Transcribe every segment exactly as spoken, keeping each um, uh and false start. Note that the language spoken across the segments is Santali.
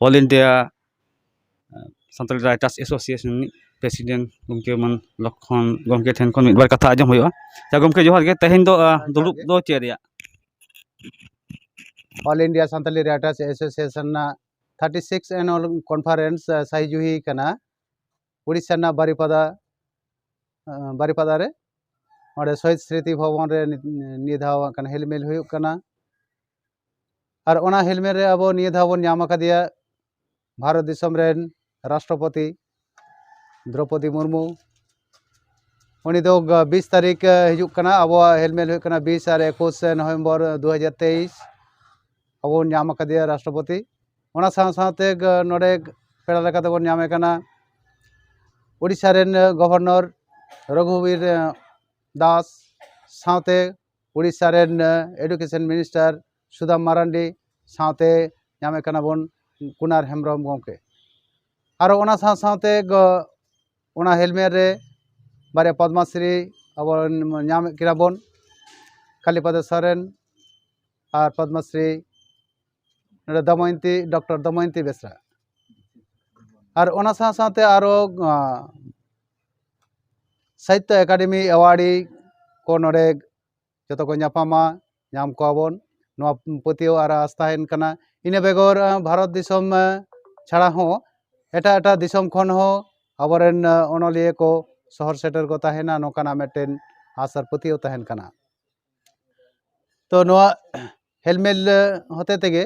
All India Santali Writers Association ᱨᱤᱱᱤᱡ president ᱜᱚᱢᱠᱮ ᱢᱟᱱ ᱞᱚᱠᱠᱷᱚᱱ ᱜᱚᱢᱠᱮ ᱴᱷᱮᱱ ᱠᱷᱚᱱ ᱢᱤᱫ ᱵᱟᱨ ᱠᱟᱛᱷᱟ ᱟᱸᱡᱚᱢ ᱦᱩᱭᱩᱜᱼᱟ᱾ ᱟᱪᱪᱷᱟ ᱜᱚᱢᱠᱮ, ᱡᱚᱦᱟᱨ ᱜᱮ᱾ ᱛᱮᱦᱮᱧ ᱫᱚ, ᱟᱸ, ᱦᱮᱸ, ᱡᱚᱦᱟᱨ ᱫᱩᱲᱩᱵ ᱜᱮ᱾ ᱫᱚ ᱪᱮᱫ ᱨᱮᱭᱟᱜ? All India Santali Writers Association ᱨᱮᱱᱟᱜ thirty six annual conference, ᱟᱸ, ᱥᱟᱹᱦᱤ ᱡᱩᱦᱤ ᱠᱟᱱᱟ᱾ ᱩᱲᱤᱥᱥᱟ ᱨᱮᱱᱟᱜ ᱵᱟᱨᱤᱯᱟᱫᱟ, ᱟᱸ, ᱵᱟᱨᱤᱯᱟᱫᱟ ᱨᱮ, ᱚᱸᱰᱮ ᱥᱚᱦᱤᱫ ᱥᱢᱨᱤᱛᱤ ᱵᱷᱚᱵᱚᱱ ᱨᱮ ᱱᱤ-, ᱱᱤᱭᱟᱹ ᱫᱷᱟᱣ ᱦᱟᱸᱜ ᱠᱷᱟᱱ ᱦᱮᱞᱢᱮᱞ ᱦᱩᱭᱩᱜ ᱠᱟᱱᱟ᱾ ᱟᱨ ᱚᱱᱟ ᱦᱮᱞᱢᱮᱞ ᱨᱮ ᱟᱵᱚ ᱱᱤᱭᱟᱹ ᱫᱷᱟᱣ ᱵᱚᱱ ᱧᱟᱢ ᱟᱠᱟᱫᱮᱭᱟ ᱵᱷᱟᱨᱚᱛ ᱫᱤᱥᱚᱢ ᱨᱮᱱ ᱨᱟᱥᱴᱨᱚᱯᱚᱛᱤ ᱫᱨᱚᱯᱚᱫᱤ ᱢᱩᱨᱢᱩ᱾ ᱩᱱᱤ ᱫᱚ ᱜ-, ᱵᱤᱥ ᱛᱟᱹᱨᱤᱠᱷ, ᱮ, ᱦᱤᱡᱩᱜ ᱠᱟᱱᱟ᱾ ᱟᱵᱚᱣᱟᱜ ᱦᱮᱞᱢᱮᱞ ᱦᱩᱭᱩᱜ ᱠᱟᱱᱟ ᱵᱤᱥ ᱟᱨ ᱮᱠᱩᱥ ᱱᱚᱵᱷᱮᱢᱵᱚᱨ ᱫᱩ ᱦᱟᱡᱟᱨ ᱛᱮᱭᱤᱥ᱾ ᱟᱵᱚ ᱵᱚᱱ ᱧᱟᱢ ᱟᱠᱟᱫᱮᱭᱟ ᱨᱟᱥᱴᱨᱚᱯᱚᱛᱤ᱾ ᱚᱱᱟ ᱥᱟᱶ ᱥᱟᱶᱛᱮ ᱜ-, ᱱᱚᱰᱮ ᱯᱮᱲᱟ ᱞᱮᱠᱟᱛᱮ ᱵᱚᱱ ᱧᱟᱢᱮ ᱠᱟᱱᱟ ᱳᱰᱤᱥᱟ ᱨᱮᱱ, ᱮ, ᱜᱚᱵᱷᱚᱨᱱᱚᱨ ᱨᱚᱜᱷᱩᱵᱤᱨ, ᱮ, ᱫᱟᱥ, ᱥᱟᱶᱛᱮ ᱩᱲᱤᱥᱥᱟ ᱨᱮᱱ, ᱮ, education minister ᱥᱩᱫᱟᱢ ᱢᱟᱨᱟᱱᱰᱤ, ᱥᱟᱶᱛᱮ ᱧᱟᱢᱮ ᱠᱟᱱᱟ ᱵᱚᱱ ᱠᱩᱱᱟᱨ ᱦᱮᱢᱵᱨᱚᱢ ᱜᱚᱢᱠᱮ᱾ ᱟᱨᱚ ᱚᱱᱟ ᱥᱟᱶ ᱥᱟᱶᱛᱮ ᱜᱚ-, ᱚᱱᱟ ᱦᱮᱞᱢᱮᱞ ᱨᱮ ᱵᱟᱨᱭᱟ ᱯᱚᱫᱽᱢᱚᱥᱨᱤ ᱟᱵᱚ ᱧᱟᱢᱮᱫ ᱠᱤᱱᱟ ᱵᱚᱱ, ᱠᱟᱞᱤᱯᱚᱫᱚ ᱥᱚᱨᱮᱱ ᱟᱨ ᱯᱚᱫᱽᱢᱚᱥᱨᱤ ᱱᱚᱰᱮ ᱫᱚᱢᱚᱭᱚᱱᱛᱤ, ᱰᱚᱠᱴᱚᱨ ᱫᱚᱢᱚᱭᱚᱱᱛᱤ ᱵᱮᱥᱨᱟ᱾ ᱟᱨ ᱚᱱᱟ ᱥᱟᱶ ᱥᱟᱶᱛᱮ ᱟᱨᱚ, ᱟᱸ, ᱥᱟᱦᱤᱛᱛᱚ ᱮᱠᱟᱰᱮᱢᱤ ᱮᱣᱟᱨᱰᱤ ᱠᱚ ᱱᱚᱰᱮ ᱡᱚᱛᱚ ᱠᱚ ᱧᱟᱯᱟᱢᱟ, ᱧᱟᱢ ᱠᱚᱣᱟ ᱵᱚᱱ, ᱱᱚᱣᱟ ᱯᱟᱹᱛᱭᱟᱹᱣ ᱟᱨ ᱟᱥ ᱛᱟᱦᱮᱱ ᱠᱟᱱᱟ᱾ ᱤᱱᱟᱹ ᱵᱮᱜᱚᱨ, ᱟᱸ, ᱵᱷᱟᱨᱚᱛ ᱫᱤᱥᱚᱢ, ᱟᱸ, ᱪᱷᱟᱲᱟ ᱦᱚᱸ ᱮᱴᱟᱜ ᱮᱴᱟᱜ ᱫᱤᱥᱚᱢ ᱠᱷᱚᱱ ᱦᱚᱸ ᱟᱵᱚᱨᱮᱱ, ᱟᱸ, ᱚᱱᱚᱞᱤᱭᱟᱹ ᱠᱚ ᱥᱚᱦᱚᱨ ᱥᱮᱴᱮᱨ ᱠᱚ ᱛᱟᱦᱮᱱᱟ, ᱱᱚᱝᱠᱟᱱᱟᱜ ᱢᱤᱫᱴᱮᱱ ᱟᱥ ᱟᱨ ᱯᱟᱹᱛᱭᱟᱹᱣ ᱛᱟᱦᱮᱱ ᱠᱟᱱᱟ᱾ ᱛᱚ ᱱᱚᱣᱟ ᱦᱮᱞᱢᱮᱞ ᱦᱚᱛᱮ ᱛᱮᱜᱮ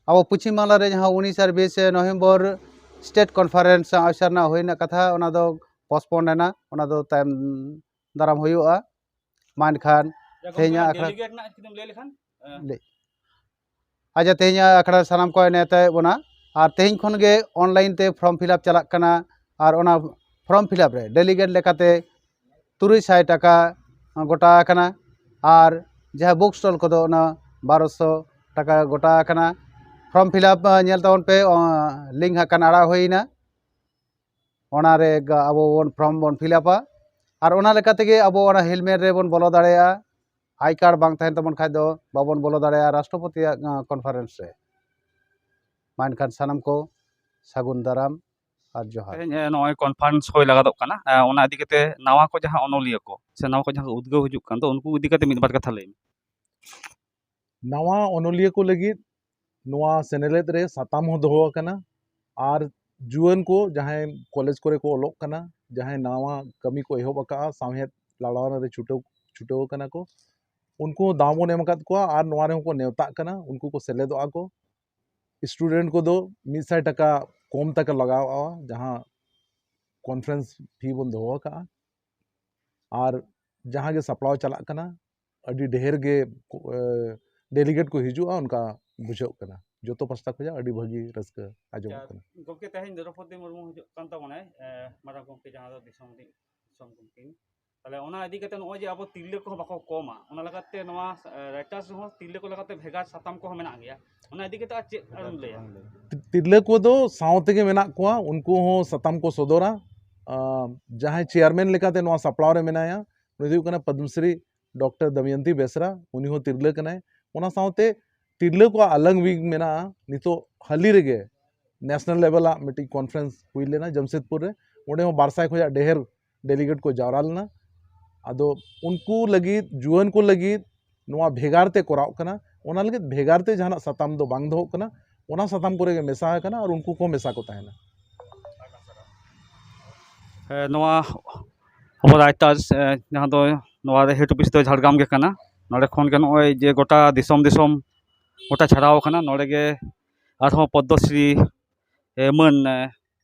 ᱟᱵᱚ ᱯᱚᱪᱷᱤᱢ ᱵᱟᱝᱞᱟ ᱨᱮ ᱡᱟᱦᱟᱸ ᱩᱱᱤᱥ ᱟᱨ ᱵᱤᱥ ᱱᱚᱵᱷᱮᱢᱵᱚᱨ state conference ᱟᱭᱥᱟ ᱨᱮᱱᱟᱜ ᱦᱩᱭ ᱨᱮᱱᱟᱜ ᱠᱟᱛᱷᱟ, ᱚᱱᱟ ᱫᱚ postpone ᱮᱱᱟ, ᱚᱱᱟ ᱫᱚ ᱛᱟᱭᱚᱢ ᱫᱟᱨᱟᱢ ᱦᱩᱭᱩᱜᱼᱟ᱾ ᱢᱟ ᱮᱱᱠᱷᱟᱱ ᱛᱮᱦᱮᱧᱟᱜ ᱟᱠᱷᱲᱟ ᱞᱟᱹᱭ᱾ ᱟᱪᱪᱷᱟ, ᱛᱮᱦᱮᱧᱟᱜ ᱟᱠᱷᱲᱟ ᱨᱮ ᱥᱟᱱᱟᱢ ᱠᱚ ᱱᱮᱣᱛᱟᱭᱮᱫ ᱵᱚᱱᱟ᱾ ᱟᱨ ᱛᱮᱦᱮᱧ ᱠᱷᱚᱱ ᱜᱮ online ᱛᱮ form fill up ᱪᱟᱞᱟᱜ ᱠᱟᱱᱟ᱾ ᱟᱨ ᱚᱱᱟ form fill up ᱨᱮ delegate ᱞᱮᱠᱟᱛᱮ ᱛᱩᱨᱩᱭ ᱥᱟᱭ ᱴᱟᱠᱟ ᱜᱚᱴᱟ ᱟᱠᱟᱱᱟ᱾ ᱟᱨ ᱡᱟᱦᱟᱸ book stall ᱠᱚᱫᱚ ᱚᱱᱟ ᱵᱟᱨᱚᱥᱚ ᱴᱟᱠᱟ ᱜᱚᱴᱟ ᱟᱠᱟᱱᱟ᱾ Form fill up, ᱟᱸ, ᱧᱮᱞ ᱛᱟᱵᱚᱱ ᱯᱮ, ᱟᱸ, link ᱦᱟᱸᱜ ᱠᱷᱟᱱ ᱟᱲᱟᱜ ᱦᱩᱭᱱᱟ᱾ ᱚᱱᱟᱨᱮ ᱜ-, ᱟᱵᱚ ᱵᱚᱱ form ᱵᱚᱱ fill upᱟ᱾ ᱟᱨ ᱚᱱᱟ ᱞᱮᱠᱟ ᱛᱮᱜᱮ ᱟᱵᱚ ᱚᱱᱟ ᱦᱮᱞᱢᱮᱞ ᱨᱮᱵᱚᱱ ᱵᱚᱞᱚ ᱫᱟᱲᱮᱭᱟᱜᱼᱟ᱾ I card ᱵᱟᱝ ᱛᱟᱦᱮᱱ ᱛᱟᱵᱚᱱ ᱠᱷᱟᱡ ᱫᱚ ᱵᱟᱵᱚᱱ ᱵᱚᱞᱚ ᱫᱟᱲᱮᱭᱟᱜᱼᱟ ᱨᱟᱥᱴᱨᱚᱯᱚᱛᱤᱭᱟᱜ, ᱟᱸ, conference ᱨᱮ᱾ ᱢᱟ ᱮᱱᱠᱷᱟᱱ ᱥᱟᱱᱟᱢ ᱠᱚ ᱥᱟᱹᱜᱩᱱ ᱫᱟᱨᱟᱢ ᱟᱨ ᱡᱚᱦᱟᱨ᱾ ᱛᱮᱦᱮᱧ, ᱮ, ᱱᱚᱜᱼᱚᱭ conference ᱦᱩᱭ ᱞᱟᱜᱟᱫᱚᱜ ᱠᱟᱱᱟ, ᱮ, ᱚᱱᱟ ᱤᱫᱤ ᱠᱟᱛᱮ ᱱᱟᱣᱟ ᱠᱚ ᱡᱟᱦᱟᱸ ᱚᱱᱚᱞᱤᱭᱟᱹ ᱠᱚ ᱥᱮ ᱱᱟᱣᱟ ᱠᱚ ᱡᱟᱦᱟᱸ ᱠᱚ ᱩᱫᱽᱜᱟᱹᱣ ᱦᱤᱡᱩᱜ ᱠᱟᱱ ᱫᱚ, ᱩᱱᱠᱩ ᱤᱫᱤ ᱠᱟᱛᱮ ᱢᱤᱫ ᱵᱟᱨ ᱠᱟᱛᱷᱟ ᱞᱟᱹᱭ ᱢᱮ᱾ ᱱᱟᱣᱟ ᱚᱱᱚᱞᱤᱭᱟᱹ ᱠᱚ ᱞᱟᱹᱜᱤᱫ ᱱᱚᱣᱟ ᱥᱮᱱᱮᱞᱮᱫ ᱨᱮ ᱥᱟᱛᱟᱢ ᱦᱚᱸ ᱫᱚᱦᱚ ᱟᱠᱟᱱᱟ, ᱟᱨ ᱡᱩᱣᱟᱹᱱ ᱠᱚ ᱡᱟᱦᱟᱸᱭ ᱠᱚᱞᱮᱡᱽ ᱠᱚᱨᱮ ᱠᱚ ᱚᱞᱚᱜ ᱠᱟᱱᱟ, ᱡᱟᱦᱟᱸᱭ ᱱᱟᱣᱟ ᱠᱟᱹᱢᱤ ᱠᱚ ᱮᱦᱚᱵ ᱟᱠᱟᱫᱼᱟ, ᱥᱟᱶᱦᱮᱫ ᱞᱟᱲᱟᱣ ᱨᱮ ᱪᱷᱩᱴᱟᱹᱣ ᱪᱷᱩᱴᱟᱹᱣ ᱟᱠᱟᱱᱟ ᱠᱚ, ᱩᱱᱠᱩ ᱦᱚᱸ ᱫᱟᱣ ᱵᱚᱱ ᱮᱢ ᱟᱠᱟᱫ ᱠᱚᱣᱟ ᱟᱨ ᱱᱚᱣᱟ ᱨᱮᱦᱚᱸ ᱠᱚ ᱱᱮᱣᱛᱟᱜ ᱠᱟᱱᱟ, ᱩᱱᱠᱩ ᱠᱚ ᱥᱮᱞᱮᱫᱚᱜᱼᱟ ᱠᱚ᱾ ᱥᱴᱩᱰᱮᱱᱴ ᱠᱚᱫᱚ ᱢᱤᱫ ᱥᱟᱭ ᱴᱟᱠᱟ ᱠᱚᱢ ᱛᱟᱠᱚ ᱞᱟᱜᱟᱣᱚᱜᱼᱟ, ᱡᱟᱦᱟᱸ conference fee ᱵᱚᱱ ᱫᱚᱦᱚ ᱟᱠᱟᱫᱼᱟ᱾ ᱟᱨ ᱡᱟᱦᱟᱸ ᱜᱮ ᱥᱟᱯᱲᱟᱣ ᱪᱟᱞᱟᱜ ᱠᱟᱱᱟ, ᱟᱹᱰᱤ ᱰᱷᱮᱨ ᱜᱮ ᱠᱚ, ᱮ, ᱰᱮᱞᱤᱜᱮᱴ ᱠᱚ ᱦᱤᱡᱩᱜᱼᱟ, ᱚᱱᱠᱟ ᱵᱩᱡᱷᱟᱹᱜ ᱠᱟᱱᱟ᱾ ᱡᱚᱛᱚ ᱯᱟᱥᱴᱟ ᱠᱷᱚᱱᱟᱜ ᱟᱹᱰᱤ ᱵᱷᱟᱹᱜᱤ ᱨᱟᱹᱥᱠᱟᱹ ᱟᱸᱡᱚᱢᱚᱜ ᱟᱪᱪᱷᱟ, ᱠᱟᱱᱟ᱾ ᱜᱚᱢᱠᱮ, ᱛᱮᱦᱮᱧ ᱫᱨᱚᱯᱚᱫᱤ ᱢᱩᱨᱢᱩ ᱦᱤᱡᱩᱜ ᱠᱟᱱ ᱛᱟᱵᱚᱱᱟᱭ, ᱮ, ᱢᱟᱨᱟᱝ ᱜᱚᱢᱠᱮ, ᱡᱟᱦᱟᱸ ᱫᱚ ᱫᱤᱥᱚᱢ ᱫᱤ-, ᱫᱤᱥᱚᱢ ᱜᱚᱢᱠᱮ᱾ ᱛᱟᱦᱚᱞᱮ ᱚᱱᱟ ᱤᱫᱤ ᱠᱟᱛᱮ ᱱᱚᱜᱼᱚᱭ ᱡᱮ ᱟᱵᱚ ᱛᱤᱨᱞᱟᱹ ᱠᱚᱦᱚᱸ ᱵᱟᱠᱚ ᱠᱚᱢᱟ, ᱚᱱᱟ ᱞᱮᱠᱟᱛᱮ ᱱᱚᱣᱟ, ᱮ, ᱨᱟᱭᱴᱟᱨᱥ ᱨᱮᱦᱚᱸ ᱛᱤᱨᱞᱟᱹ ᱠᱚ ᱞᱮᱠᱟᱛᱮ ᱵᱷᱮᱜᱟᱨ ᱥᱟᱛᱟᱢ ᱠᱚᱦᱚᱸ ᱢᱮᱱᱟᱜ ᱜᱮᱭᱟ᱾ ᱚᱱᱟ ᱤᱫᱤ ᱠᱟᱛᱮ ᱟᱨ ᱪᱮᱫ ᱮᱢ ᱞᱟᱹᱭᱟ? ᱛᱤᱨᱞᱟᱹ ᱠᱚᱫᱚ ᱥᱟᱶ ᱛᱮᱜᱮ ᱢᱮᱱᱟᱜ ᱠᱚᱣᱟ, ᱩᱱᱠᱩ ᱦᱚᱸ ᱥᱟᱛᱟᱢ ᱠᱚ ᱥᱚᱫᱚᱨᱟ᱾ ᱟᱸ, ᱡᱟᱦᱟᱸᱭ ᱪᱮᱭᱟᱨᱢᱮᱱ ᱞᱮᱠᱟᱛᱮ ᱱᱚᱣᱟ ᱥᱟᱯᱲᱟᱣ ᱨᱮ ᱢᱮᱱᱟᱭᱟ, ᱩᱱᱤ ᱫᱚ ᱦᱩᱭᱩᱜ ᱠᱟᱱᱟ ᱯᱚᱫᱽᱢᱚᱥᱨᱤ ᱰᱚᱠᱴᱚᱨ ᱫᱚᱢᱚᱭᱚᱱᱛᱤ ᱵᱮᱥᱨᱟ, ᱩᱱᱤ ᱦᱚᱸ ᱛᱤᱨᱞᱟᱹ ᱠᱟᱱᱟᱭ᱾ ᱚᱱᱟ ᱥᱟᱶᱛᱮ ᱛᱤᱨᱞᱟᱹ ᱠᱚᱣᱟᱜ ᱟᱞᱟᱝ ᱣᱤᱝ ᱢᱮᱱᱟᱜᱼᱟ᱾ ᱱᱤᱛᱚᱜ ᱦᱟᱹᱞᱤ ᱨᱮᱜᱮ ᱱᱮᱥᱱᱟᱞ ᱞᱮᱵᱮᱞᱟᱜ ᱢᱤᱫᱴᱤᱡ ᱠᱚᱱᱯᱷᱟᱨᱮᱱᱥ ᱦᱩᱭ ᱞᱮᱱᱟ ᱡᱟᱢᱥᱮᱫᱽᱯᱩᱨ ᱨᱮ, ᱚᱸᱰᱮ ᱦᱚᱸ ᱵᱟᱨ ᱥᱟᱭ ᱠᱷᱚᱱᱟᱜ ᱰᱷᱮᱨ ᱰᱮᱞᱤᱜᱮᱴ ᱠᱚ ᱡᱟᱣᱨᱟ ᱞᱮᱱᱟ᱾ ᱟᱫᱚ ᱩᱱᱠᱩ ᱞᱟᱹᱜᱤᱫ, ᱡᱩᱣᱟᱹᱱ ᱠᱚ ᱞᱟᱹᱜᱤᱫ ᱱᱚᱣᱟ ᱵᱷᱮᱜᱟᱨ ᱛᱮ ᱠᱚᱨᱟᱣ ᱠᱟᱱᱟ, ᱚᱱᱟ ᱞᱟᱹᱜᱤᱫ ᱵᱷᱮᱜᱟᱨ ᱛᱮ ᱡᱟᱦᱟᱱᱟᱜ ᱥᱟᱛᱟᱢ ᱫᱚ ᱵᱟᱝ ᱫᱚᱦᱚᱜ ᱠᱟᱱᱟ, ᱚᱱᱟ ᱥᱟᱛᱟᱢ ᱠᱚᱨᱮ ᱜᱮ ᱢᱮᱥᱟ ᱟᱠᱟᱱᱟ ᱟᱨ ᱩᱱᱠᱩ ᱠᱚ ᱢᱮᱥᱟ ᱠᱚ ᱛᱟᱦᱮᱱᱟ᱾ ᱮ, ᱱᱚᱣᱟ ᱟᱵᱚ ᱨᱟᱭᱴᱟᱨᱥ, ᱮ, ᱡᱟᱦᱟᱸ ᱫᱚ ᱱᱚᱣᱟ ᱨᱮ ᱦᱮᱰ ᱚᱯᱷᱤᱥ ᱫᱚ ᱡᱷᱟᱲᱜᱨᱟᱢ ᱜᱮ ᱠᱟᱱᱟ᱾ ᱱᱚᱰᱮ ᱠᱷᱚᱱ ᱜᱮ ᱱᱚᱜᱼᱚᱭ ᱡᱮ ᱜᱚᱴᱟ ᱫᱤᱥᱚᱢ ᱫᱤᱥᱚᱢ ᱜᱚᱴᱟ ᱪᱷᱟᱲᱟᱣ ᱟᱠᱟᱱᱟ, ᱱᱚᱰᱮ ᱜᱮ ᱟᱨᱦᱚᱸ ᱯᱚᱫᱽᱢᱚᱥᱨᱤ, ᱮ, ᱢᱟᱹᱱ, ᱮ,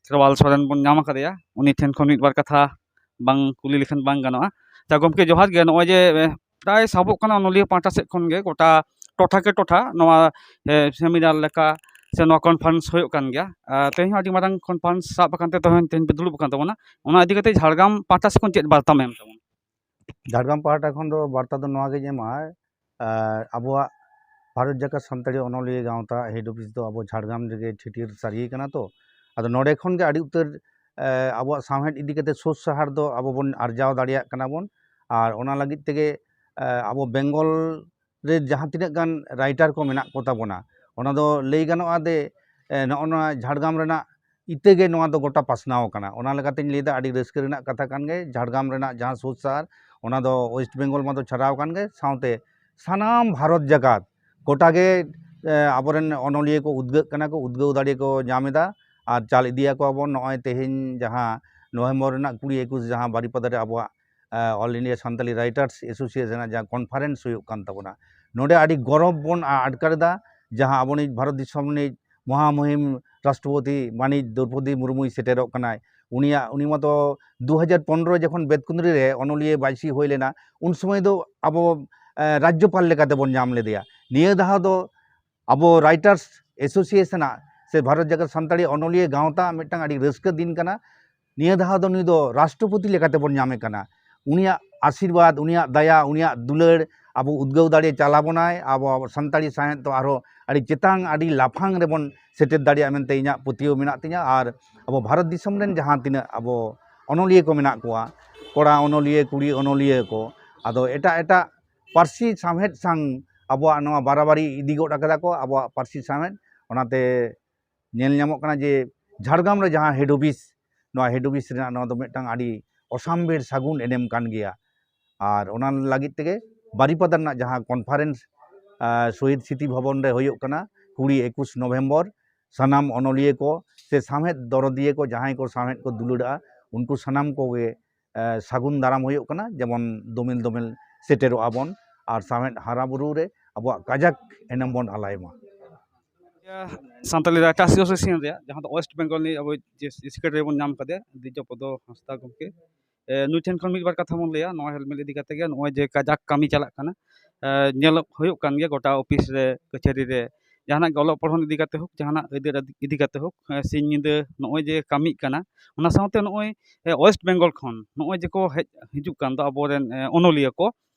ᱠᱷᱮᱨᱣᱟᱞ ᱥᱚᱨᱮᱱ ᱵᱚᱱ ᱧᱟᱢ ᱟᱠᱟᱫᱮᱭᱟ᱾ ᱩᱱᱤ ᱴᱷᱮᱱ ᱠᱷᱚᱱ ᱢᱤᱫ ᱵᱟᱨ ᱠᱟᱛᱷᱟ ᱵᱟᱝ ᱠᱩᱞᱤ ᱞᱮᱠᱷᱟᱱ ᱵᱟᱝ ᱜᱟᱱᱚᱜᱼᱟ᱾ ᱟᱪᱪᱷᱟ ᱜᱚᱢᱠᱮ, ᱡᱚᱦᱟᱨ ᱜᱮ᱾ ᱱᱚᱜᱼᱚᱭ ᱡᱮ, ᱮ, ᱯᱨᱟᱭ ᱥᱟᱵᱚᱜ ᱠᱟᱱᱟ ᱚᱱᱚᱞᱤᱭᱟᱹ ᱯᱟᱦᱴᱟ ᱥᱮᱫ ᱠᱷᱚᱱ ᱜᱮ ᱜᱚᱴᱟ ᱴᱚᱴᱷᱟ ᱠᱮ ᱴᱚᱴᱷᱟ ᱱᱚᱣᱟ, ᱮ, ᱥᱮᱢᱤᱱᱟᱨ ᱞᱮᱠᱟ ᱥᱮ ᱱᱚᱣᱟ ᱠᱚᱱᱯᱷᱟᱨᱮᱱᱥ ᱦᱩᱭᱩᱜ ᱠᱟᱱ ᱜᱮᱭᱟ᱾ ᱟᱨ ᱛᱮᱦᱮᱧ ᱦᱚᱸ ᱟᱹᱰᱤ ᱢᱟᱨᱟᱝ ᱠᱚᱱᱯᱷᱟᱨᱮᱱᱥ ᱥᱟᱵ ᱟᱠᱟᱱ ᱛᱮ ᱛᱮᱦᱮᱧ, ᱛᱮᱦᱮᱧ ᱯᱮ ᱫᱩᱲᱩᱵ ᱟᱠᱟᱱ ᱛᱟᱵᱚᱱᱟ᱾ ᱚᱱᱟ ᱤᱫᱤ ᱠᱟᱛᱮ ᱡᱷᱟᱲᱜᱨᱟᱢ ᱯᱟᱦᱴᱟ ᱥᱮᱫ ᱠᱷᱚᱱ ᱪᱮᱫ ᱵᱟᱨᱛᱟᱢ ᱮᱢ ᱛᱟᱵᱚᱱᱟ? ᱡᱷᱟᱲᱜᱨᱟᱢ ᱯᱟᱦᱴᱟ ᱠᱷᱚᱱ ᱫᱚ ᱵᱟᱨᱛᱟ ᱫᱚ ᱱᱚᱣᱟ ᱜᱤᱧ ᱮᱢᱟ, ᱟᱨ ᱟᱵᱚᱣᱟᱜ ᱵᱷᱟᱨᱚᱛ ᱡᱟᱠᱟᱛ ᱥᱟᱱᱛᱟᱲᱤ ᱚᱱᱚᱞᱤᱭᱟᱹ ᱜᱟᱶᱛᱟ ᱦᱮᱰ ᱚᱯᱷᱤᱥ ᱫᱚ ᱟᱵᱚ ᱡᱷᱟᱲᱜᱨᱟᱢ ᱨᱮᱜᱮ ᱪᱷᱟᱹᱴᱭᱟᱹᱨ ᱥᱟᱹᱨᱤ ᱠᱟᱱᱟ ᱛᱚ᱾ ᱟᱫᱚ ᱱᱚᱰᱮ ᱠᱷᱚᱱ ᱜᱮ ᱟᱹᱰᱤ ᱩᱛᱟᱹᱨ, ᱮ, ᱟᱵᱚᱣᱟᱜ ᱥᱟᱶᱦᱮᱫ ᱤᱫᱤ ᱠᱟᱛᱮ ᱥᱳᱡᱽ ᱥᱟᱦᱟᱨ ᱫᱚ ᱟᱵᱚ ᱵᱚᱱ ᱟᱨᱡᱟᱣ ᱫᱟᱲᱮᱭᱟᱜ ᱠᱟᱱᱟ ᱵᱚᱱ᱾ ᱟᱨ ᱚᱱᱟ ᱞᱟᱹᱜᱤᱫ ᱛᱮᱜᱮ, ᱮ, ᱟᱵᱚ ᱵᱮᱝᱜᱚᱞ ᱨᱮ ᱡᱟᱦᱟᱸ ᱛᱤᱱᱟᱹᱜ ᱜᱟᱱ ᱨᱟᱭᱴᱟᱨ ᱠᱚ ᱢᱮᱱᱟᱜ ᱠᱚ ᱛᱟᱵᱚᱱᱟ, ᱚᱱᱟ ᱫᱚ ᱞᱟᱹᱭ ᱜᱟᱱᱚᱜᱼᱟ ᱡᱮ, ᱱᱚᱜᱼᱚ ᱱᱚᱣᱟ ᱡᱷᱟᱲᱜᱨᱟᱢ ᱨᱮᱱᱟᱜ ᱤᱛᱟᱹ ᱜᱮ ᱱᱚᱣᱟ ᱫᱚ ᱜᱚᱴᱟ ᱯᱟᱥᱱᱟᱣ ᱟᱠᱟᱱᱟ᱾ ᱚᱱᱟ ᱞᱮᱠᱟᱛᱤᱧ ᱞᱟᱹᱭᱫᱟ, ᱟᱹᱰᱤ ᱨᱟᱹᱥᱠᱟᱹ ᱨᱮᱱᱟᱜ ᱠᱟᱛᱷᱟ ᱠᱟᱱ ᱜᱮ᱾ ᱡᱷᱟᱲᱜᱨᱟᱢ ᱨᱮᱱᱟᱜ ᱡᱟᱦᱟᱸ ᱥᱩᱨ ᱥᱟᱦᱟᱨ, ᱚᱱᱟ ᱫᱚ ᱳᱭᱮᱥᱴ ᱵᱮᱝᱜᱚᱞ ᱢᱟᱛᱚ ᱪᱷᱟᱰᱟᱣ ᱟᱠᱟᱱ ᱜᱮ, ᱥᱟᱶᱛᱮ ᱥᱟᱱᱟᱢ ᱵᱷᱟᱨᱚᱛ ᱡᱟᱠᱟᱛ ᱜᱚᱴᱟ ᱜᱮ ᱟᱵᱚᱨᱮᱱ ᱚᱱᱚᱞᱤᱭᱟᱹ ᱠᱚ ᱩᱫᱽᱜᱟᱹᱜ ᱠᱟᱱᱟ ᱠᱚ, ᱩᱫᱽᱜᱟᱹᱣ ᱫᱟᱲᱮ ᱠᱚ ᱧᱟᱢ ᱮᱫᱟ᱾ ᱟᱨ ᱪᱟᱞ ᱤᱫᱤᱭᱟᱠᱚ ᱟᱵᱚᱱ᱾ ᱱᱚᱜᱼᱚᱭ ᱛᱮᱦᱮᱧ ᱡᱟᱦᱟᱸ ᱱᱚᱵᱷᱮᱢᱵᱚᱨ ᱨᱮᱱᱟᱜ ᱠᱩᱲᱤ ᱮᱠᱩᱥ ᱡᱟᱦᱟᱸ ᱵᱟᱨᱤᱯᱟᱫᱟ ᱨᱮ ᱟᱵᱚᱣᱟᱜ all India Santali writers association ᱡᱟᱦᱟᱸ ᱠᱚᱱᱯᱷᱟᱨᱮᱱᱥ ᱦᱩᱭᱩᱜ ᱠᱟᱱ ᱛᱟᱵᱚᱱᱟ, ᱱᱚᱰᱮ ᱟᱹᱰᱤ ᱜᱚᱨᱚᱵᱽ ᱵᱚᱱ ᱟ- ᱟᱴᱠᱟᱨ ᱮᱫᱟ᱾ ᱡᱟᱦᱟᱸ ᱟᱵᱚᱱᱤᱡ ᱵᱷᱟᱨᱚᱛ ᱫᱤᱥᱚᱢ ᱨᱤᱱᱤᱡ ᱢᱚᱦᱟᱢᱩᱦᱤᱢ ᱨᱟᱥᱴᱨᱚᱯᱚᱛᱤ ᱢᱟᱹᱱᱤᱡ ᱫᱨᱚᱯᱚᱫᱤ ᱢᱩᱨᱢᱩᱭ ᱥᱮᱴᱮᱨᱚᱜ ᱠᱟᱱᱟᱭ᱾ ᱩᱱᱤᱭᱟᱜ, ᱩᱱᱤ ᱢᱟᱛᱚ ᱫᱩ ᱦᱟᱡᱟᱨ ᱯᱚᱱᱨᱚ ᱡᱚᱠᱷᱚᱱ ᱵᱮᱛᱠᱩᱸᱫᱽᱨᱤ ᱨᱮ ᱚᱱᱚᱞᱤᱭᱟᱹ ᱵᱟᱭᱥᱤ ᱦᱩᱭ ᱞᱮᱱᱟ, ᱩᱱ ᱥᱚᱢᱚᱭ ᱫᱚ ᱟᱵᱚ ᱨᱟᱡᱽᱡᱚᱯᱟᱞ ᱞᱮᱠᱟᱛᱮ ᱵᱚᱱ ᱧᱟᱢ ᱞᱮᱫᱮᱭᱟ᱾ ᱱᱤᱭᱟᱹ ᱫᱷᱟᱣ ᱫᱚ ᱟᱵᱚ ᱨᱟᱭᱴᱟᱨᱥ ᱮᱥᱳᱥᱤᱭᱮᱥᱚᱱᱟᱜ ᱥᱮ ᱵᱷᱟᱨᱚᱛ ᱡᱟᱠᱟᱛ ᱥᱟᱱᱛᱟᱲᱤ ᱚᱱᱚᱞᱤᱭᱟᱹ ᱜᱟᱶᱛᱟ ᱢᱤᱫᱴᱟᱝ ᱟᱹᱰᱤ ᱨᱟᱹᱥᱠᱟᱹ ᱫᱤᱱ ᱠᱟᱱᱟ᱾ ᱱᱤᱭᱟᱹ ᱫᱷᱟᱣ ᱫᱚ ᱱᱩᱭ ᱫᱚ ᱨᱟᱥᱴᱨᱚᱯᱚᱛᱤ ᱞᱮᱠᱟᱛᱮ ᱵᱚᱱ ᱧᱟᱢᱮ ᱠᱟᱱᱟ᱾ ᱩᱱᱤᱭᱟᱜ ᱟᱥᱤᱨᱵᱟᱫᱽ, ᱩᱱᱤᱭᱟᱜ ᱫᱟᱭᱟ, ᱩᱱᱤᱭᱟᱜ ᱫᱩᱞᱟᱹᱲ ᱟᱵᱚ ᱩᱫᱽᱜᱟᱹᱣ ᱫᱟᱲᱮ ᱪᱟᱞ ᱟᱵᱚᱱᱟᱭ᱾ ᱟᱵᱚ, ᱟᱵᱚ ᱥᱟᱱᱛᱟᱲᱤ ᱥᱟᱶᱦᱮᱫ ᱫᱚ ᱟᱨᱦᱚᱸ ᱟᱹᱰᱤ ᱪᱮᱛᱟᱱ, ᱟᱹᱰᱤ ᱞᱟᱯᱷᱟᱝ ᱨᱮᱵᱚᱱ ᱥᱮᱴᱮᱨ ᱫᱟᱲᱮᱭᱟᱜᱼᱟ ᱢᱮᱱᱛᱮ ᱤᱧᱟᱹᱜ ᱯᱟᱹᱛᱭᱟᱹᱣ ᱢᱮᱱᱟᱜ ᱛᱤᱧᱟᱹ᱾ ᱟᱨ ᱟᱵᱚ ᱵᱷᱟᱨᱚᱛ ᱫᱤᱥᱚᱢ ᱨᱮᱱ ᱡᱟᱦᱟᱸ ᱛᱤᱱᱟᱹᱜ ᱟᱵᱚ ᱚᱱᱚᱞᱤᱭᱟᱹ ᱠᱚ ᱢᱮᱱᱟᱜ ᱠᱚᱣᱟ, ᱠᱚᱲᱟ ᱚᱱᱚᱞᱤᱭᱟᱹ, ᱠᱩᱲᱤ ᱚᱱᱚᱞᱤᱭᱟᱹ ᱠᱚ, ᱟᱫᱚ ᱮᱴᱟᱜ ᱮᱴᱟᱜ ᱯᱟᱹᱨᱥᱤ ᱥᱟᱶᱦᱮᱫ ᱥᱟᱶ ᱟᱵᱚᱣᱟᱜ ᱱᱚᱣᱟ ᱵᱟᱨᱟᱵᱟᱨᱤ ᱤᱫᱤ ᱜᱚᱫ ᱟᱠᱟᱫᱟ ᱠᱚ ᱟᱵᱚᱣᱟᱜ ᱯᱟᱹᱨᱥᱤ ᱥᱟᱶᱦᱮᱫ᱾ ᱚᱱᱟᱛᱮ ᱧᱮᱞ ᱧᱟᱢᱚᱜ ᱠᱟᱱᱟ ᱡᱮ ᱡᱷᱟᱲᱜᱨᱟᱢ ᱨᱮ ᱡᱟᱦᱟᱸ ᱦᱮᱰ ᱚᱯᱷᱤᱥ, ᱱᱚᱣᱟ ᱦᱮᱰ ᱚᱯᱷᱤᱥ ᱨᱮᱱᱟᱜ ᱱᱚᱣᱟ ᱫᱚ ᱢᱤᱫᱴᱟᱝ ᱟᱹᱰᱤ ᱚᱥᱟᱢᱵᱷᱮᱲ ᱥᱟᱹᱜᱩᱱ ᱮᱱᱮᱢ ᱠᱟᱱ ᱜᱮᱭᱟ᱾ ᱟᱨ ᱚᱱᱟ ᱞᱟᱹᱜᱤᱫ ᱛᱮᱜᱮ ᱵᱟᱨᱤᱯᱟᱫᱟ ᱨᱮᱱᱟᱜ ᱡᱟᱦᱟᱸ ᱠᱚᱱᱯᱷᱟᱨᱮᱱᱥ, ᱟᱸ, ᱥᱚᱦᱤᱫ ᱥᱢᱨᱤᱛᱤ ᱵᱷᱚᱵᱚᱱ ᱨᱮ ᱦᱩᱭᱩᱜ ᱠᱟᱱᱟ ᱠᱩᱲᱤ ᱮᱠᱩᱥ ᱱᱚᱵᱷᱮᱢᱵᱚᱨ, ᱥᱟᱱᱟᱢ ᱚᱱᱚᱞᱤᱭᱟᱹ ᱠᱚ ᱥᱮ ᱥᱟᱶᱦᱮᱫ ᱫᱚᱨᱚᱫᱤᱭᱟᱹ ᱠᱚ, ᱡᱟᱦᱟᱸᱭ ᱠᱚ ᱥᱟᱶᱦᱮᱫ ᱠᱚ ᱫᱩᱞᱟᱹᱲᱟᱜᱼᱟ, ᱩᱱᱠᱩ ᱥᱟᱱᱟᱢ ᱠᱚᱜᱮ ᱮ, ᱥᱟᱹᱜᱩᱱ ᱫᱟᱨᱟᱢ ᱦᱩᱭᱩᱜ ᱠᱟᱱᱟ, ᱡᱮᱢᱚᱱ ᱫᱚᱢᱮᱞ ᱫᱚᱢᱮᱞ ᱥᱮᱴᱮᱨᱚᱜᱼᱟ ᱵᱚᱱ ᱟᱨ ᱥᱟᱶᱦᱮᱫ ᱦᱟᱨᱟ ᱵᱩᱨᱩ ᱨᱮ ᱟᱵᱚᱣᱟᱜ ᱠᱟᱡᱟᱠ ᱮᱱᱮᱢ ᱵᱚᱱ ᱟᱞᱟᱭ ᱢᱟ᱾ ᱥᱟᱱᱛᱟᱞᱤ ᱨᱟᱭᱴᱟᱨᱥ ᱮᱥᱳᱥᱤᱭᱮᱥᱚᱱ ᱨᱮᱭᱟᱜ ᱡᱟᱦᱟᱸ ᱫᱚ ᱳᱭᱮᱥᱴ ᱵᱮᱝᱜᱚᱞ ᱨᱤᱱᱤᱡ ᱟᱵᱚ ᱡᱮ ᱥᱮᱠᱨᱮᱴᱟᱨᱤ ᱵᱚᱱ ᱧᱟᱢ ᱠᱟᱫᱮᱭᱟ, ᱫᱤᱡᱚᱯᱚᱫᱚ ᱦᱟᱸᱥᱫᱟ ᱜᱚᱢᱠᱮ, ᱮ, ᱱᱩᱭ ᱴᱷᱮᱱ ᱠᱷᱚᱱ ᱢᱤᱫ ᱵᱟᱨ ᱠᱟᱛᱷᱟ ᱵᱚᱱ ᱞᱟᱹᱭᱟ ᱱᱚᱣᱟ ᱦᱮᱞᱢᱮᱞ ᱤᱫᱤ ᱠᱟᱛᱮ ᱜᱮ, ᱱᱚᱜᱼᱚᱭ ᱡᱮ ᱠᱟᱡᱟᱠ ᱠᱟᱹᱢᱤ ᱪᱟᱞᱟᱜ ᱠᱟᱱᱟ, ᱮ, ᱧᱮᱞᱚᱜ ᱦᱩᱭᱩᱜ ᱠᱟᱱ ᱜᱮᱭᱟ ᱜᱚᱴᱟ ᱚᱯᱷᱤᱥ ᱨᱮ, ᱠᱟᱹᱪᱷᱟᱹᱨᱤ ᱨᱮ, ᱡᱟᱦᱟᱱᱟᱜ ᱜᱮ ᱚᱞᱚᱜ ᱯᱚᱲᱦᱚᱱ ᱤᱫᱤ ᱠᱟᱛᱮ ᱦᱳᱠ, ᱡᱟᱦᱟᱱᱟᱜ ᱟᱹᱭᱫᱟᱹᱨ ᱤᱫᱤ ᱠᱟᱛᱮ ᱦᱳᱠ, ᱮ, ᱥᱤᱧ ᱧᱤᱫᱟᱹ ᱱᱚᱜᱼᱚᱭ ᱡᱮ ᱠᱟᱹᱢᱤᱜ ᱠᱟᱱᱟ, ᱚᱱᱟ ᱥᱟᱶᱛᱮ ᱱᱚᱜᱼᱚᱭ, ᱮ, ᱳᱭᱮᱥᱴ ᱵᱮᱝᱜᱚᱞ ᱠᱷᱚᱱ ᱱᱚᱜᱼᱚᱭ ᱡᱮ ᱠᱚ ᱦᱮᱡ ᱦᱤᱡᱩᱜ ᱠᱟᱱ ᱫᱚ ᱟᱵᱚᱨᱮᱱ, ᱮ, ᱚᱱᱚᱞᱤᱭᱟᱹ ᱠᱚ,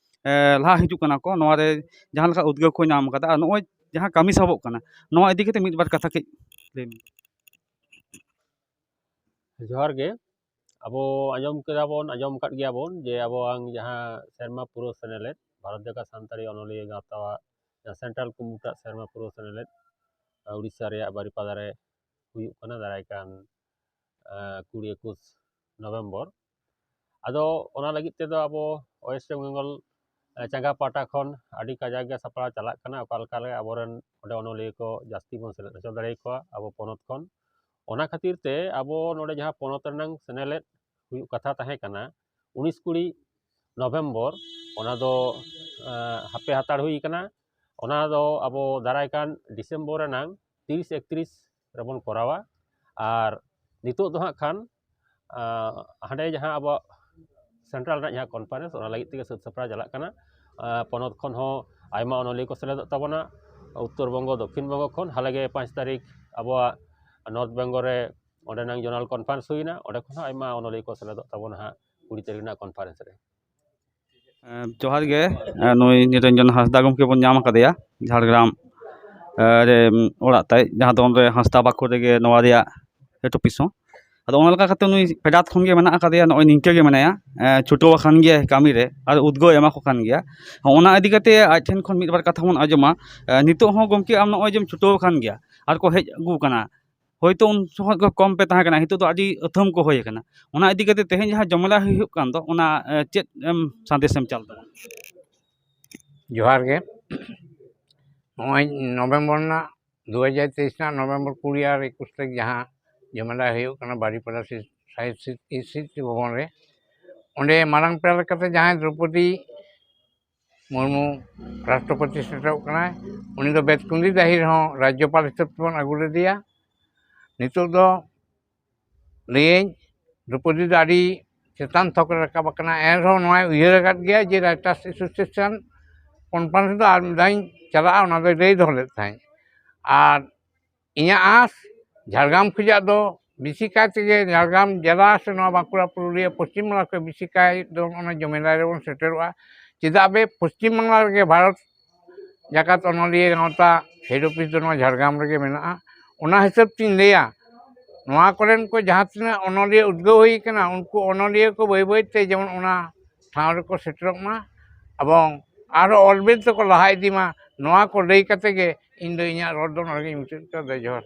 ᱮ, ᱞᱟᱦᱟ ᱦᱤᱡᱩᱜ ᱠᱟᱱᱟ ᱠᱚ, ᱱᱚᱣᱟ ᱨᱮ ᱡᱟᱦᱟᱸ ᱞᱮᱠᱟ ᱩᱫᱽᱜᱟᱹᱣ ᱠᱚ ᱧᱟᱢ ᱠᱟᱫᱟ, ᱟᱨ ᱱᱚᱜᱼᱚᱭ ᱡᱟᱦᱟᱸ ᱠᱟᱹᱢᱤ ᱥᱟᱵᱚᱜ ᱠᱟᱱᱟ, ᱱᱚᱣᱟ ᱤᱫᱤ ᱠᱟᱛᱮ ᱢᱤᱫ ᱵᱟᱨ ᱠᱟᱛᱷᱟ ᱠᱟᱹᱡ ᱞᱟᱹᱭ ᱢᱮ᱾ ᱡᱚᱦᱟᱨ ᱜᱮ᱾ ᱟᱵᱚ ᱟᱸᱡᱚᱢ ᱠᱮᱫᱟ ᱵᱚᱱ, ᱟᱸᱡᱚᱢ ᱟᱠᱟᱫ ᱜᱮᱭᱟ ᱵᱚᱱ ᱡᱮ ᱟᱵᱚᱣᱟᱝ ᱡᱟᱦᱟᱸ ᱥᱮᱨᱢᱟ ᱯᱩᱨᱟᱹᱣ ᱥᱮᱱᱮᱞᱮᱫ, ᱵᱷᱟᱨᱚᱛ ᱡᱟᱠᱟᱛ ᱥᱟᱱᱛᱟᱲᱤ ᱚᱱᱚᱞᱤᱭᱟᱹ ᱜᱟᱶᱛᱟᱣᱟᱜ ᱡᱟᱦᱟᱸ ᱥᱮᱱᱴᱨᱟᱞ ᱠᱚᱢᱤᱴᱤᱭᱟᱜ ᱥᱮᱨᱢᱟ ᱯᱩᱨᱟᱹᱣ ᱥᱮᱱᱮᱞᱮᱫ, ᱩᱲᱤᱥᱥᱟ ᱨᱮᱭᱟᱜ ᱵᱟᱨᱤᱯᱟᱫᱟ ᱨᱮ ᱦᱩᱭᱩᱜ ᱠᱟᱱᱟ ᱫᱟᱨᱟᱭ ᱠᱟᱱ ᱠᱩᱲᱤ ᱮᱠᱩᱥ ᱱᱚᱵᱷᱮᱢᱵᱚᱨ᱾ ᱟᱫᱚ ᱚᱱᱟ ᱞᱟᱹᱜᱤᱫ ᱛᱮᱫᱚ ᱟᱵᱚ ᱳᱭᱮᱥᱴ ᱵᱮᱝᱜᱚᱞ ᱪᱟᱸᱜᱟ ᱯᱟᱦᱴᱟ ᱠᱷᱚᱱ ᱟᱹᱰᱤ ᱠᱟᱡᱟᱠ ᱜᱮ ᱥᱟᱯᱲᱟᱣ ᱪᱟᱞᱟᱜ ᱠᱟᱱᱟ, ᱚᱠᱟ ᱞᱮᱠᱟᱨᱮ ᱟᱵᱚᱨᱮᱱ ᱚᱸᱰᱮ ᱚᱱᱚᱞᱤᱭᱟᱹ ᱠᱚ ᱡᱟᱹᱥᱛᱤ ᱵᱚᱱ ᱥᱮᱞᱮᱫ ᱦᱚᱪᱚ ᱫᱟᱲᱮᱭᱟᱠᱚᱣᱟ ᱟᱵᱚ ᱯᱚᱱᱚᱛ ᱠᱷᱚᱱ᱾ ᱚᱱᱟ ᱠᱷᱟᱹᱛᱤᱨ ᱛᱮ ᱟᱵᱚ ᱱᱚᱰᱮ ᱡᱟᱦᱟᱸ ᱯᱚᱱᱚᱛ ᱨᱮᱱᱟᱝ ᱥᱮᱱᱮᱞᱮᱫ ᱦᱩᱭᱩᱜ ᱠᱟᱛᱷᱟ ᱛᱟᱦᱮᱸ ᱠᱟᱱᱟ ᱩᱱᱤᱥ ᱠᱩᱲᱤ ᱱᱚᱵᱷᱮᱢᱵᱚᱨ, ᱚᱱᱟ ᱫᱚ ᱦᱟᱯᱮ ᱦᱟᱛᱟᱲ ᱦᱩᱭ ᱠᱟᱱᱟ᱾ ᱚᱱᱟ ᱫᱚ ᱟᱵᱚ ᱫᱟᱨᱟᱭ ᱠᱟᱱ ᱰᱤᱥᱮᱢᱵᱚᱨ ᱨᱮᱱᱟᱝ ᱛᱤᱨᱤᱥ ᱮᱠᱛᱨᱤᱥ ᱨᱮᱵᱚᱱ ᱠᱚᱨᱟᱣᱟ᱾ ᱟᱨ ᱱᱤᱛᱚᱜ ᱫᱚ ᱦᱟᱸᱜ ᱠᱷᱟᱱ ᱦᱟᱸᱰᱮ ᱡᱟᱦᱟᱸ ᱟᱵᱚᱣᱟᱜ ᱥᱮᱱᱴᱨᱟᱞ ᱨᱮᱱᱟᱜ ᱡᱟᱦᱟᱸ ᱠᱚᱱᱯᱷᱟᱨᱮᱱᱥ, ᱚᱱᱟ ᱞᱟᱹᱜᱤᱫ ᱛᱮᱜᱮ ᱥᱟᱹᱛ ᱥᱟᱯᱲᱟᱣ ᱪᱟᱞᱟᱜ ᱠᱟᱱᱟ᱾ ᱯᱚᱱᱚᱛ ᱠᱷᱚᱱ ᱦᱚᱸ ᱟᱭᱢᱟ ᱚᱱᱚᱞᱤᱭᱟᱹ ᱠᱚ ᱥᱮᱞᱮᱫᱚᱜ ᱛᱟᱵᱚᱱᱟ, ᱩᱛᱛᱚᱨ ᱵᱚᱝᱜᱚ, ᱫᱚᱠᱠᱷᱤᱱ ᱵᱚᱝᱜᱚ ᱠᱷᱚᱱ᱾ ᱦᱟᱞᱮᱜᱮ ᱯᱟᱸᱪ ᱛᱟᱹᱨᱤᱠᱷ ᱟᱵᱚᱣᱟᱜ ᱱᱚᱨᱛᱷ ᱵᱮᱝᱜᱚᱞ ᱨᱮ ᱚᱸᱰᱮᱱᱟᱝ ᱡᱚᱱᱟᱞ ᱠᱚᱱᱯᱷᱟᱨᱮᱱᱥ ᱦᱩᱭᱱᱟ, ᱚᱸᱰᱮ ᱠᱷᱚᱱ ᱦᱚᱸ ᱟᱭᱢᱟ ᱚᱱᱚᱞᱤᱭᱟᱹ ᱠᱚ ᱥᱮᱞᱮᱫᱚᱜ ᱛᱟᱵᱚᱱᱟ ᱦᱟᱸᱜ ᱠᱩᱲᱤ ᱛᱟᱹᱨᱤᱠᱷ ᱨᱮᱱᱟᱜ ᱠᱚᱱᱯᱷᱟᱨᱮᱱᱥ ᱨᱮ᱾ ᱡᱚᱦᱟᱨ ᱜᱮ᱾ ᱱᱩᱭ ᱱᱤᱨᱚᱧᱡᱚᱱ ᱦᱟᱸᱥᱫᱟ ᱜᱚᱢᱠᱮ ᱵᱚᱱ ᱧᱟᱢ ᱟᱠᱟᱫᱮᱭᱟ ᱡᱷᱟᱲᱜᱨᱟᱢ ᱨᱮ ᱚᱲᱟᱜ ᱛᱟᱭ, ᱡᱟᱦᱟᱸ ᱫᱚ ᱚᱸᱰᱮ ᱦᱟᱸᱥᱫᱟ ᱵᱟᱠᱷᱳᱞ ᱨᱮᱜᱮ ᱱᱚᱣᱟ ᱨᱮᱭᱟᱜ ᱦᱮᱰ ᱚᱯᱷᱤᱥ ᱦᱚᱸ᱾ ᱟᱫᱚ ᱚᱱᱟ ᱞᱮᱠᱟ ᱠᱟᱛᱮ ᱱᱩᱭ ᱯᱷᱮᱰᱟᱛ ᱠᱷᱚᱱ ᱜᱮ ᱢᱮᱱᱟᱜ ᱟᱠᱟᱫᱮᱭᱟ, ᱱᱚᱜᱼᱚᱭ ᱱᱤᱝᱠᱟᱹ ᱜᱮ ᱢᱮᱱᱟᱭᱟ᱾ ᱪᱷᱩᱴᱟᱹᱣ ᱟᱠᱟᱱ ᱜᱮᱭᱟᱭ ᱠᱟᱹᱢᱤ ᱨᱮ ᱟᱨ ᱩᱫᱽᱜᱟᱹᱣ ᱮᱢᱟ ᱠᱚ ᱠᱟᱱ ᱜᱮᱭᱟ᱾ ᱚᱱᱟ ᱤᱫᱤ ᱠᱟᱛᱮ ᱟᱡ ᱴᱷᱮᱱ ᱠᱷᱚᱱ ᱢᱤᱫ ᱵᱟᱨ ᱠᱟᱛᱷᱟ ᱵᱚᱱ ᱟᱸᱡᱚᱢᱟ᱾ ᱱᱤᱛᱚᱜ ᱦᱚᱸ ᱜᱚᱢᱠᱮ, ᱟᱢ ᱱᱚᱜᱼᱚᱭ ᱡᱮᱢ ᱪᱷᱩᱴᱟᱹᱣ ᱟᱠᱟᱱ ᱜᱮᱭᱟ ᱟᱨ ᱠᱚ ᱦᱮᱡ ᱟᱹᱜᱩ ᱟᱠᱟᱱᱟ, ᱦᱳᱭᱛᱳ ᱩᱱ ᱥᱚᱢᱚᱭ ᱠᱚ ᱠᱚᱢ ᱯᱮ ᱛᱟᱦᱮᱸ ᱠᱟᱱᱟ, ᱱᱤᱛᱚᱜ ᱫᱚ ᱟᱹᱰᱤ ᱟᱹᱛᱷᱟᱹᱢ ᱠᱚ ᱦᱩᱭ ᱟᱠᱟᱱᱟ᱾ ᱚᱱᱟ ᱤᱫᱤ ᱠᱟᱛᱮ ᱛᱮᱦᱮᱧ ᱡᱟᱦᱟᱸ ᱡᱚᱢᱮᱞᱟᱭ ᱦᱩᱭᱩᱜ ᱠᱟᱱ ᱫᱚ, ᱚᱱᱟ ᱪᱮᱫ ᱮᱢ ᱥᱟᱸᱫᱮᱥ ᱮᱢ ᱪᱟᱞ ᱛᱟᱵᱚᱱᱟ? ᱡᱚᱦᱟᱨ ᱜᱮ᱾ ᱱᱚᱜᱼᱚᱭ ᱱᱚᱵᱷᱮᱢᱵᱚᱨ ᱨᱮᱱᱟᱜ ᱫᱩ ᱦᱟᱡᱟᱨ ᱛᱮᱭᱤᱥ ᱨᱮᱱᱟᱜ ᱱᱚᱵᱷᱮᱢᱵᱚᱨ ᱠᱩᱲᱤ ᱟᱨ ᱮᱠᱩᱥ ᱛᱟᱹᱨᱤᱠᱷ ᱡᱟᱦᱟᱸ ᱡᱚᱢᱮᱞᱟᱭ ᱦᱩᱭᱩᱜ ᱠᱟᱱᱟ ᱵᱟᱨᱤᱯᱟᱫᱟ ᱥᱤ-, ᱥᱟᱦᱤᱛ ᱥᱤ-, ᱥᱤ-, ᱥᱤ ᱵᱷᱚᱵᱚᱱ ᱨᱮ, ᱚᱸᱰᱮ ᱢᱟᱨᱟᱝ ᱯᱮᱲᱟ ᱞᱮᱠᱟᱛᱮ ᱡᱟᱦᱟᱸᱭ ᱫᱨᱚᱯᱚᱫᱤ ᱢᱩᱨᱢᱩ ᱨᱟᱥᱴᱨᱚᱯᱚᱛᱤ ᱥᱮᱴᱮᱨᱚᱜ ᱠᱟᱱᱟᱭ, ᱩᱱᱤ ᱫᱚ ᱵᱮᱛᱠᱩᱸᱫᱽᱨᱤ ᱰᱟᱹᱦᱤ ᱨᱮᱦᱚᱸ ᱨᱟᱡᱽᱡᱚᱯᱟᱞ ᱦᱤᱥᱟᱹᱵ ᱛᱮᱵᱚᱱ ᱟᱹᱜᱩ ᱞᱮᱫᱮᱭᱟ᱾ ᱱᱤᱛᱚᱜ ᱫᱚ ᱞᱟᱹᱭᱟᱹᱧ, ᱫᱨᱚᱯᱚᱫᱤ ᱫᱚ ᱟᱹᱰᱤ ᱪᱮᱛᱟᱱ ᱛᱷᱚᱠ ᱨᱮ ᱨᱟᱠᱟᱵ ᱟᱠᱟᱱᱟ, ᱮᱱ ᱨᱮᱦᱚᱸ ᱱᱚᱣᱟᱭ ᱩᱭᱦᱟᱹᱨ ᱟᱠᱟᱫ ᱜᱮᱭᱟ ᱡᱮ ᱨᱟᱭᱴᱟᱨᱥ ᱮᱥᱳᱥᱤᱭᱮᱥᱚᱱ ᱠᱚᱱᱯᱷᱟᱨᱮᱱᱥ ᱫᱚ ᱟᱨ ᱢᱤᱫ ᱫᱷᱟᱣ ᱤᱧ ᱪᱟᱞᱟᱜᱼᱟ, ᱚᱱᱟ ᱫᱚᱭ ᱞᱟᱹᱭ ᱫᱚᱦᱚ ᱞᱮᱫ ᱛᱟᱦᱮᱸᱫ᱾ ᱟᱨ ᱤᱧᱟᱹᱜ ᱟᱸᱥ, ᱡᱷᱟᱲᱜᱨᱟᱢ ᱠᱷᱚᱱᱟᱜ ᱫᱚ ᱵᱮᱥᱤ ᱠᱟᱭ ᱛᱮᱜᱮ ᱡᱷᱟᱲᱜᱨᱟᱢ ᱡᱮᱞᱟ ᱥᱮ ᱱᱚᱣᱟ ᱵᱟᱸᱠᱩᱲᱟ ᱯᱩᱨᱩᱞᱤᱭᱟᱹ ᱯᱚᱥᱪᱤᱢ ᱵᱟᱝᱞᱟ ᱠᱷᱚᱱ ᱵᱮᱥᱤ ᱠᱟᱭ ᱫᱚ ᱚᱱᱟ ᱡᱚᱢᱮᱞᱟᱭ ᱨᱮᱵᱚᱱ ᱥᱮᱴᱮᱨᱚᱜᱼᱟ᱾ ᱪᱮᱫᱟᱜ ᱵᱮ ᱯᱚᱥᱪᱤᱢ ᱵᱟᱝᱞᱟ ᱨᱮᱜᱮ ᱵᱷᱟᱨᱚᱛ ᱡᱟᱠᱟᱛ ᱚᱱᱚᱞᱤᱭᱟᱹ ᱜᱟᱶᱛᱟ ᱦᱮᱰ ᱚᱯᱷᱤᱥ ᱫᱚ ᱱᱚᱣᱟ ᱡᱷᱟᱲᱜᱨᱟᱢ ᱨᱮᱜᱮ ᱢᱮᱱᱟᱜᱼᱟ᱾ ᱚᱱᱟ ᱦᱤᱥᱟᱹᱵ ᱛᱤᱧ ᱞᱟᱹᱭᱟ, ᱱᱚᱣᱟ ᱠᱚᱨᱮᱱ ᱠᱚ ᱡᱟᱦᱟᱸ ᱛᱤᱱᱟᱹᱜ ᱚᱱᱚᱞᱤᱭᱟᱹ ᱩᱫᱽᱜᱟᱹᱣ ᱦᱩᱭ ᱠᱟᱱᱟ, ᱩᱱᱠᱩ ᱚᱱᱚᱞᱤᱭᱟᱹ ᱠᱚ ᱵᱟᱹᱭ ᱵᱟᱹᱭ ᱛᱮ ᱡᱮᱢᱚᱱ ᱚᱱᱟ ᱴᱷᱟᱶ ᱨᱮᱠᱚ ᱥᱮᱴᱮᱨᱚᱜ ᱢᱟ, ᱮᱵᱚᱝ ᱟᱨᱦᱚᱸ ᱚᱞ ᱵᱤᱞ ᱛᱮᱠᱚ ᱞᱟᱦᱟ ᱤᱫᱤ ᱢᱟ, ᱱᱚᱣᱟ ᱠᱚ ᱞᱟᱹᱭ ᱠᱟᱛᱮ ᱜᱮ ᱤᱧ ᱫᱚ ᱤᱧᱟᱹᱜ ᱨᱚᱲ ᱫᱚ ᱱᱚᱰᱮ ᱜᱤᱧ ᱢᱩᱪᱟᱹᱫ ᱠᱮᱫᱟ᱾ ᱡᱚᱦᱟᱨ᱾